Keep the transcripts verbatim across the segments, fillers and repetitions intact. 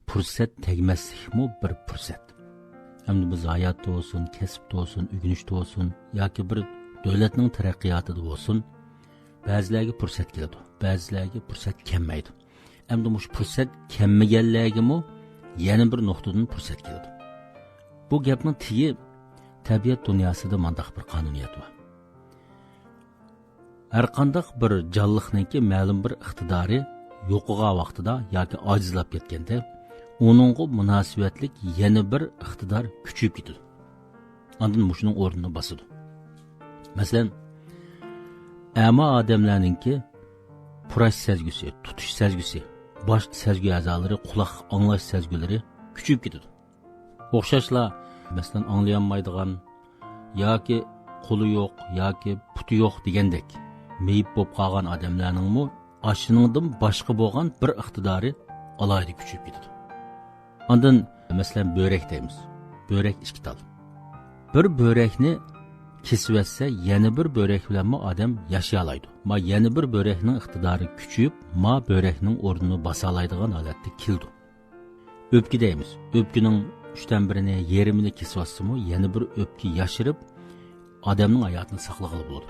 پۇرسەت تەگمەسلىكمۇ بىر پۇرسەت. ئەمدى بۇ ھاياتتا بولسۇن، كەسىپتە بولسۇن، ئۆگىنىشتە بولسۇن ياكى بىر دۆلەتنىڭ تەرەققىياتىدا بولسۇن، بەزىلەرگە پۇرسەت كېلىدۇ، بەزىلەرگە پۇرسەت كەلمەيدۇ. ئەمدى مۇشۇ پۇرسەت كەلمىگەنلەرگىمۇ يەنە بىر نۇقتىدىن پۇرسەت كېلىدۇ. بۇ گەپنىڭ تېگى تەبىئەت دۇنياسىدا مانداق بىر قانۇنىيەت بار. ھەرقانداق بىر جانلىقنىڭكى مەلۇم بىر ئىقتىدارى يوقىغان ۋاقتىدا ياكى ئاجىزلاپ كەتكەندە، ئۇنىڭغا مۇناسىۋەتلىك يەنە بىر ئىقتىدار كۈچىيىپ كېتىدۇ. ئاندىن مۇشۇنىڭ ئورنىنى باسىدۇ. مەسىلەن، ئەما ئادەملەرنىڭكى پۇراش سەزگۈسى، تۇتۇش سەزگۈسى، باش سەزگۈ ئەزالىرى، قۇلاق ئاڭلاش سەزگۈلىرى كۈچىيىپ كېتىدۇ. ئوخشاشلا، مەسىلەن، ئاڭلىيالمايدىغان ياكى قولى يوق ياكى پۇتى يوق دېگەندەك مېيىپ بولۇپ قالغان ئادەملەرنىڭمۇ ئاشۇنىڭدىن باشقا بولغان بىر ئىقتىدارى ئالاھىدە كۈچىيىپ كېتىدۇ. ئاندىن، مەسىلەن، بۆرەك دەيمىز. بۆرەك ئىككى تال. بىر بۆرەكنى كېسىۋەتسە، يەنە بىر بۆرەك بىلەنمۇ ئادەم ياشىيالايدۇ. ما يەنە بىر بۆرەكنىڭ ئىقتىدارى كۈچىيىپ، ما بۆرەكنىڭ ئورنىنى باسالايدىغان ھالەتكە كېلىدۇ. ئۆپكە دەيمىز. ئۆپكىنىڭ ئۈچتىن بىرىنى، يېرىمىنى كېسىۋەتسىمۇ، يەنە بىر ئۆپكە ياشىرىپ، ئادەمنىڭ ھاياتىنى ساقلىغىلى بولىدۇ.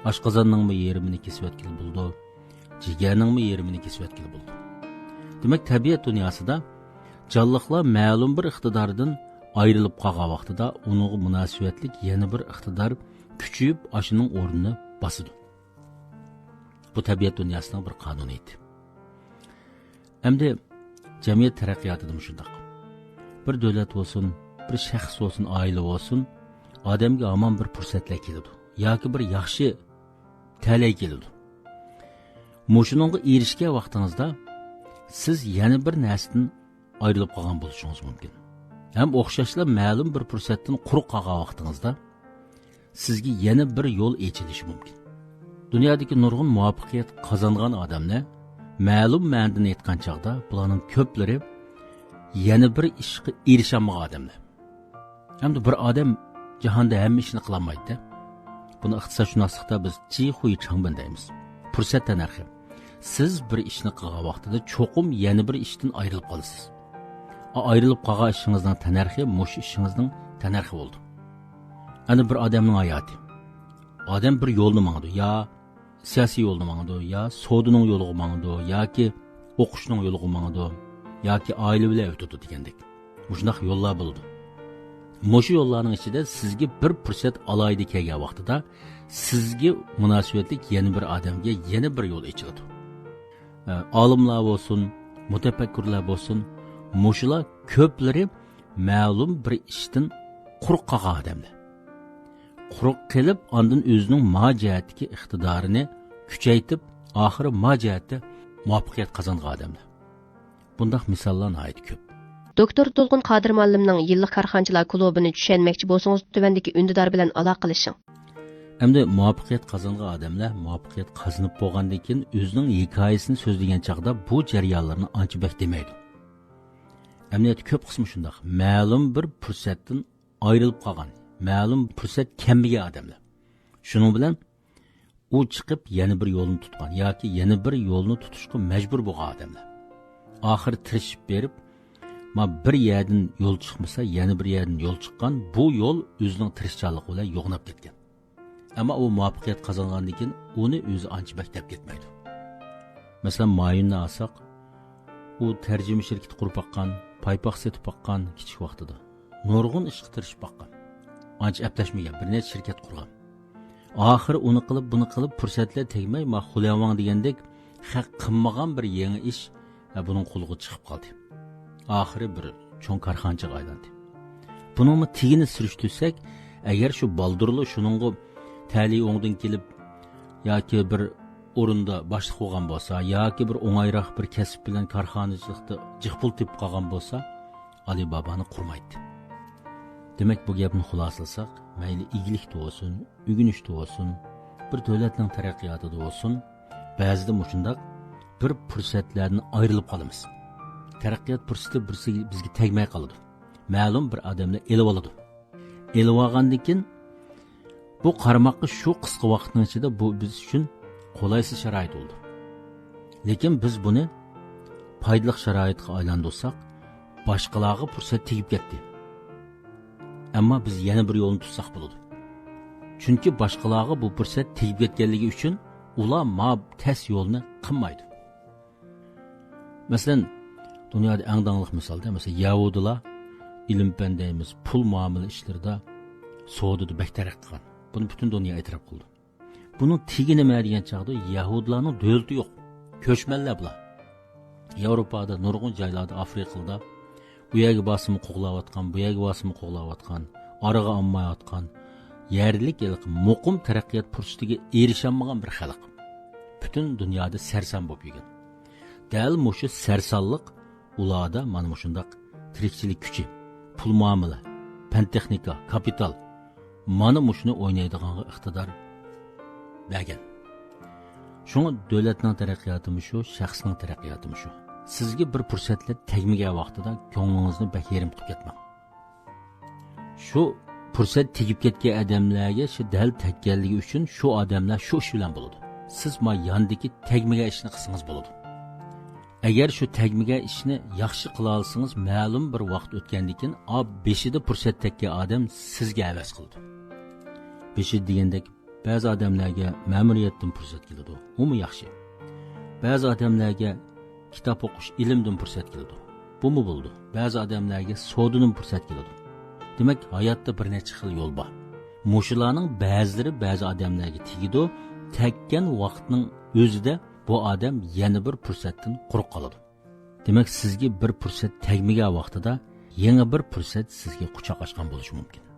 ئاشقازاننىڭمۇ يېرىمىنى كېسىۋەتكىلى بولىدۇ. جىگەرنىڭمۇ يېرىمىنى كېسىۋەتكىلى بولىدۇ. دېمەك، تەبىئەت دۇنياسىدا جانلىقلار مەلۇم بىر ئىقتىداردىن ئايرىلىپ قالغان ۋاقتىدا ئۇنىڭغا مۇناسىۋەتلىك يەنە بىر ئىقتىدار كۈچىيىپ، ئاشۇنىڭ ئورنىنى باسىدۇ. بۇ تەبىئەت دۇنياسىنىڭ بىر قانۇنىيىتى. ئەمدى جەمئىيەت تەرەققىياتىدىمۇ شۇنداق. بىر دۆلەت بولسۇن، بىر شەخس بولسۇن، ئائىلە بولسۇن، ئادەمگە ھامان بىر پۇرسەتلەر كېلىدۇ ياكى بىر ياخشى تەلەي كېلىدۇ. مۇشۇنىڭغا ئېرىشكەن ۋاقتىڭىزدا سىز يەنە بىر نەرسىدىن ئايرىلىپ قالغان بولۇشىڭىز مۇمكىن. ھەم ئوخشاشلا مەلۇم بىر پۇرسەتتىن قۇرۇق قالغان ۋاقتىڭىزدا سىزگە يەنە بىر يول ئېچىلىشى مۇمكىن. دۇنيادىكى نۇرغۇن مۇۋەپپەقىيەت قازانغان ئادەملەر، مەلۇم مەنىدىن ئېيتقان چاغدا، بۇلارنىڭ كۆپلىرى يەنە بىر ئىشقا ئېرىشەلمىگەن ئادەملەر. ھەمدە بىر ئادەم جاھاندا ھەممە ئىشنى قىلالمايدۇ. بۇنى ئىقتىسادشۇناسلىقتا بىز جىخۇي چاڭبېن دەيمىز. پۇرسەت تەننەرخى. سىز بىر ئىشنى قىلغان ۋاقتىدا چوقۇم يەنە بىر ئىشتىن ئايرىلىپ قالىسىز. ئا-، ئايرىلىپ قالغان ئىشىڭىزنىڭ تەننەرخى مۇشۇ ئىشىڭىزنىڭ تەننەرخى بولىدۇ. ئەنە بىر ئادەمنىڭ ھاياتى. ئادەم بىر يولنى ماڭىدۇ. يا سىياسىي يولنى ماڭىدۇ، يا سودىنىڭ يولىغا ماڭىدۇ، ياكى ئوقۇشنىڭ يولىغا ماڭىدۇ، ياكى ئائىلە بىلەن ئۆتىدۇ دېگەندەك. مۇشۇنداق يوللار بولىدۇ. مۇشۇ يوللارنىڭ ئىچىدە سىزگە بىر پۇرسەت ئالاھىدە كەلگەن ۋاقتىدا، سىزگە مۇناسىۋەتلىك يەنە بىر ئادەمگە يەنە بىر يول ئېچىلىدۇ. ئە، ئالىملار بولسۇن، مۇتەپەككۇرلار بولسۇن، مۇشۇلار كۆپلىرى مەلۇم بىر ئىشتىن قۇرۇق قالغان ئادەملەر. قۇرۇق قېلىپ، ئاندىن ئۆزىنىڭ ما جەھەتتىكى ئىقتىدارىنى كۈچەيتىپ، ئاخىرى ما جەھەتتە مۇۋەپپەقىيەت قازانغان ئادەملەر. بۇنداق مىساللار ناھايىتى كۆپ. دوكتور تۇلغۇن قادىر مۇئەللىمنىڭ يىللىق كارخانىچىلار كۇلۇبىنى چۈشەنمەكچى بولسىڭىز، تۆۋەندىكى ئۈندىدار بىلەن ئالاقىلىشىڭ. ئەمدى مۇۋەپپەقىيەت قازانغان ئادەملەر مۇۋەپپەقىيەت قازىنىپ بولغاندىن كېيىن ئۆزىنىڭ ھېكايىسىنى سۆزلىگەن چاغدا بۇ جەريانلارنى ئانچە بەك دېمەيدۇ. ئەمەلىيەتتە كۆپ قىسمى شۇنداق. مەلۇم بىر پۇرسەتتىن ئايرىلىپ قالغان، مەلۇم پۇرسەت كەلمىگەن ئادەملەر. شۇنىڭ بىلەن ئۇ چىقىپ يەنە بىر يولنى تۇتقان ياكى يەنە بىر يولنى تۇتۇشقا مەجبۇر بولغان ئادەملەر. ئاخىرى تىرىشىپ بېرىپ، ما بىر يەردىن يول چىقمىسا، يەنە بىر يەردىن يول چىققان، بۇ يول ئۆزىنىڭ تىرىشچانلىقى بىلەن يوغىناپ كەتكەن. ئەمما ئۇ مۇۋەپپەقىيەت قازانغاندىن كېيىن ئۇنى ئۆزى ئانچە بەك دەپ كەتمەيدۇ. مەسىلەن، مايۇننى ئالساق، ئۇ تەرجىمە شىركىتى قۇرۇپ باققان، پايپاق سېتىپ باققان كىچىك ۋاقتىدا. نۇرغۇن ئىشقا تىرىشىپ باققان. ئانچە ئەپلەشمىگەن، بىر نەچچە شىركەت قۇرغان. ئاخىرى ئۇنى قىلىپ، بۇنى قىلىپ، پۇرسەتلەر تەگمەي، ما خۇلياۋاڭ دېگەندەك، خەق قىلمىغان بىر يېڭى ئىش، ھە، بۇنىڭ قولىغا چىقىپ قالدى. ئاخىرى بىر چوڭ كارخانىچىغا ئايلاندى. بۇنىڭمۇ تېگىنى سۈرۈشتۈرسەك، ئەگەر شۇ بالدۇرلا شۇنىڭغا تەلىيى ئوڭدىن كېلىپ، ياكى بىر ئورۇندا باشلىق بولغان بولسا، ياكى بىر ئوڭايراق بىر كەسىپ بىلەن كارخانىچىلىقتا جىق پۇل تېپىپ قالغان بولسا، ئالىبابانى قۇرمايتتى. دېمەك، بۇ گەپنى خۇلاسىلىساق، مەيلى ئىگىلىكتە بولسۇن، ئۆگىنىشتە بولسۇن، بىر دۆلەتنىڭ تەرەققىياتىدا بولسۇن، بەزىدە مۇشۇنداق بىر پۇرسەتلەردىن ئايرىلىپ قالىمىز. تەرەققىيات پۇرسىتى بىرسى بىزگە تەگمەي قالىدۇ. مەلۇم بىر ئادەملەر ئېلىۋالىدۇ. ئېلىۋالغاندىن كېيىن، بۇ قارىماققا شۇ قىسقا ۋاقىتنىڭ ئىچىدە بۇ بىز ئۈچۈن قولايسىز شارائىت بولدى. لېكىن بىز بۇنى پايدىلىق شارائىتقا ئايلاندۇرساق، باشقىلارغا پۇرسەت تېگىپ كەتتى. ئەمما بىز يەنە بىر يولنى تۇتساق بولىدۇ. چۈنكى باشقىلارغا بۇ پۇرسەت تېگىپ كەتكەنلىكى ئۈچۈن ئۇلار ما تەس يولنى قىلمايدۇ. مەسىلەن، دۇنيادا ئەڭ داڭلىق مىسالدا، مەسىلەن، يەھۇدىيلار ئىلىم-پەن دەيمىز، پۇل مۇئامىلە ئىشلىرىدا، سودىدا بەك تەرەققىي قىلغان. بۇنى پۈتۈن دۇنيا ئېتىراپ قىلىدۇ. بۇنىڭ تېگى نېمە دېگەن چاغدا، يەھۇدىيلارنىڭ دۆلىتى يوق. كۆچمەنلەر بۇلار. ياۋروپادا، نۇرغۇن جايلاردا، ئافرىقىدا بۇ يەرگە بارسىمۇ قوغلاۋاتقان، بۇ يەرگە بارسىمۇ قوغلاۋاتقان، ئارىغا ئالمايۋاتقان، يەرلىك ھېلىقى مۇقىم تەرەققىيات پۇرسىتىگە ئېرىشەلمىگەن بىر خەلق. پۈتۈن دۇنيادا سەرسان بولۇپ يۈرگەن. دەل مۇشۇ سەرسانلىق ئۇلاردا مانا مۇشۇنداق تىرىكچىلىك كۈچى، پۇل مۇئامىلە، پەن تېخنىكا، كاپىتال، مانا مۇشۇنى ئوينايدىغانغا ئىقتىدار بەرگەن. شۇڭا دۆلەتنىڭ تەرەققىياتىمۇ شۇ، شەخسنىڭ تەرەققىياتىمۇ شۇ. سىزگە بىر پۇرسەتلەر تەگمىگەن ۋاقتىدا كۆڭلىڭىزنى بەك يېرىم قىلىپ كەتمەڭ. شۇ پۇرسەت تېگىپ كەتكەن ئادەملەرگە شۇ دەل تەگكەنلىكى ئۈچۈن شۇ ئادەملەر شۇ ئىش بىلەن بولىدۇ. سىز ما ياندىكى تەگمىگەن ئىشنى قىلسىڭىز بولىدۇ. ئەگەر شۇ تەگمىگەن ئىشنى ياخشى قىلالىسىڭىز، مەلۇم بىر ۋاقىت ئۆتكەندىن كېيىن، ئا، بېشىدا پۇرسەت تەگكەن ئادەم سىزگە ھەۋەس قىلىدۇ. بېشىدا دېگەندەك، بەزى ئادەملەرگە مەمۇرىيەتتىن پۇرسەت كېلىدۇ، ئۇمۇ ياخشى. بەزى ئادەملەرگە كىتاب ئوقۇش، ئىلىمدىن پۇرسەت كېلىدۇ، بۇمۇ بولىدۇ. بەزى ئادەملەرگە سودىدىن پۇرسەت كېلىدۇ. دېمەك، ھاياتتا بىر نەچچە خىل يول بار. مۇشۇلارنىڭ بەزىلىرى بەزى ئادەملەرگە تېگىدۇ، تەگكەن ۋاقىتنىڭ ئۆزىدە بۇ ئادەم يەنە بىر پۇرسەتتىن قۇرۇق قالىدۇ. دېمەك، سىزگە بىر پۇرسەت تەگمىگەن ۋاقتىدا يېڭى بىر پۇرسەت سىزگە قۇچاق ئاچقان بولۇشى مۇمكىن.